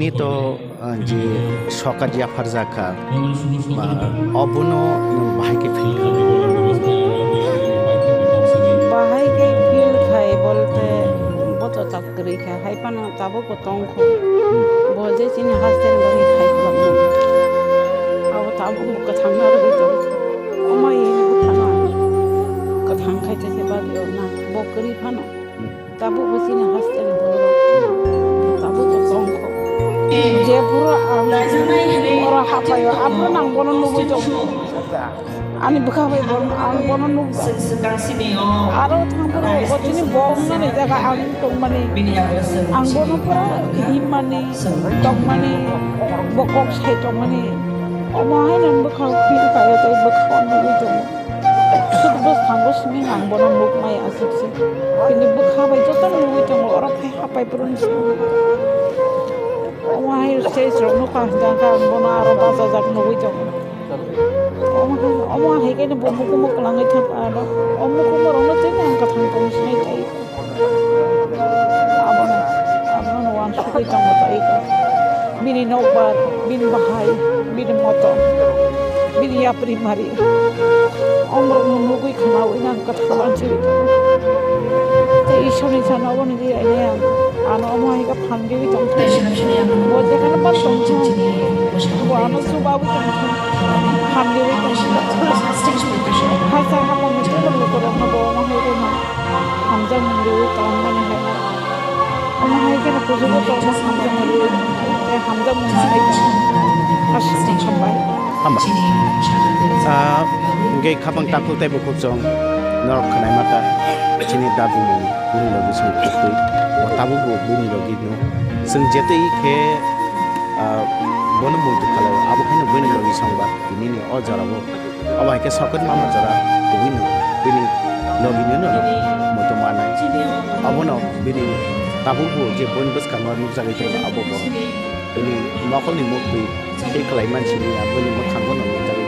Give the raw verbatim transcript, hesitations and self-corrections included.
Nini to, ah, je sokat yapharjak kha, ba obono nwng bahai khe feel kha? Bahai khe feel khai bolte bo to tak kwrwi kha, hai phano tabuk bo tong kho. Bo je chini hostel bo ni khai khlak nang. Abo tabuk bo kwthang no rwgwi tong kho. Omo ye bo khana kwthang khai te se bagwi o na bo kwrwi phano. Tabuk bo chini hostel ni borok tabuk bo tong kho. Je phuru ang oro hapaio, aphuru nang bono nugwi tong. Ani bwkha bai bo, ang bono nukha. Aro thang phuru bo chini bo wngnani jaga ang tongmani. Ang bono pura himmani, tongmani, bo kok sai tongmani. Omo haino bwkha feel khaio tei bwkha o nugwi tongo. Sut bwskango simi ang bono nukmai aswk se. Bini bwkha bai joto nugwi tongo, oro phai hapai phuru ni simi. Omo hai stage rok nukha hwnkha hwnkha ang bono aro bachajak nugwi tongo. Omo hai, omo hai khe bo mukumu kwlangwi thangkha aro. O mukumu rokno tei ang kwthang tong sinai tai. Abono, abono wansugwi tongo tei. Bini nokbar, bini bahai, bini motom, bini yapri mari. Omrokno nugwi khnaui nang kwthang wansugwi tongo. Tei Ishorni sana obo nugwi aini ang. Ano omo hai khe phan riui tongkha. Bo jekhano ba tongkha. Bo ano chubaui tongkha. Phan riui tongkha. Hasa hapang ni tei bo lukurokno bo omo hai khe no. Hamjakmung riui tongmani hai. Omo hai kheno kuchugo tongma hamjakmung riui, tei hamjakmung manai tongma. Aswk hambai. Hambai. Ah, hwnkhe khapang takhuk tei bukhuk chwng norok khwnai mata chini dabimung bini logi chwng khuktwi. Bo tabukbo bini logi no. Chwng jetwi khe, ah, bono muitu khalai, abo haino bini logi chwngba tinini o jorao. Obo hai khe soket mama jora kubui no bini logi no no muitu manai. Obono bini tabukbo je boni bwskango nukjagwi tongo, abo bo bini nokolni muktwi tei kwlai mansini ya bini mwkhango no nukjagwi.